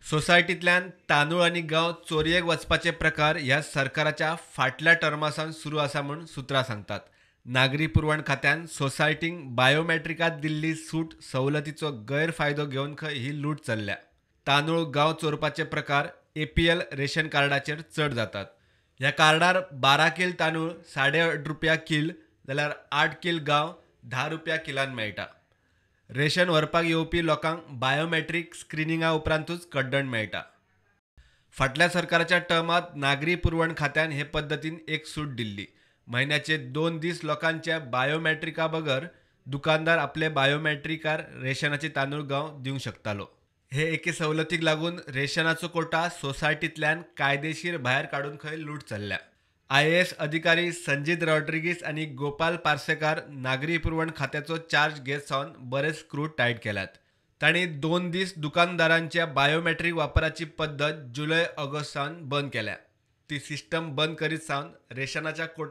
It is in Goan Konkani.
सोसायटींतल्यान तांदूळ आनी गांव चोरयेक वचपाचे प्रकार ह्या सरकाराच्या फाटल्या टर्मा सावन सुरू आसा म्हूण सुत्रां सांगतात. नागरी पुरवण खात्यान सोसायटींक बायोमॅट्रिकांत दिल्ली सूट सवलतीचो गैरफायदो घेवन खंय ही लूट चल्ल्या. तांदूळ गांव चोरपाचे प्रकार एपीएल रेशन कार्डाचेर चड जातात. ह्या कार्डार 12 कील तांदूळ 8.5 रुपया कील जाल्यार 8 कील गांव 10 रुपया किलान मेळटा. रेशन व्हरपाक येवपी लोकांक बायोमॅट्रीक स्क्रिनिंगा उपरांतूच कड्डण मेळटा. फाटल्या सरकाराच्या टर्मांत नागरी पुरवण खात्यान हे पद्दतीन एक सूट दिल्ली. म्हयन्याचे 2 दीस लोकांच्या बायोमॅट्रिका बगर दुकानदार आपले बायोमॅट्रिकार रेशनाचे तांदूळ गांव दिवंक शकतालो. हे एके सवलतीक लागून रेशनाचो कोटा सोसायटींतल्यान कायदेशीर भायर काडून खंय लूट चल्ल्या. आयएएस अधिकारी संजीत रॉड्रिगीस आनी गोपाल पार्सेकार नागरी पुरवण खात्याचो चार्ज घेत सावन बरेच स्क्रू टायट केल्यात. तांणी 2 दीस दुकानदारांच्या बायोमॅट्रीक वापराची पद्दत जुलय ऑगस्ट सावन बंद केल्या. ती सिस्टम बंद करीत सावन रेशनाच्या कोट्याक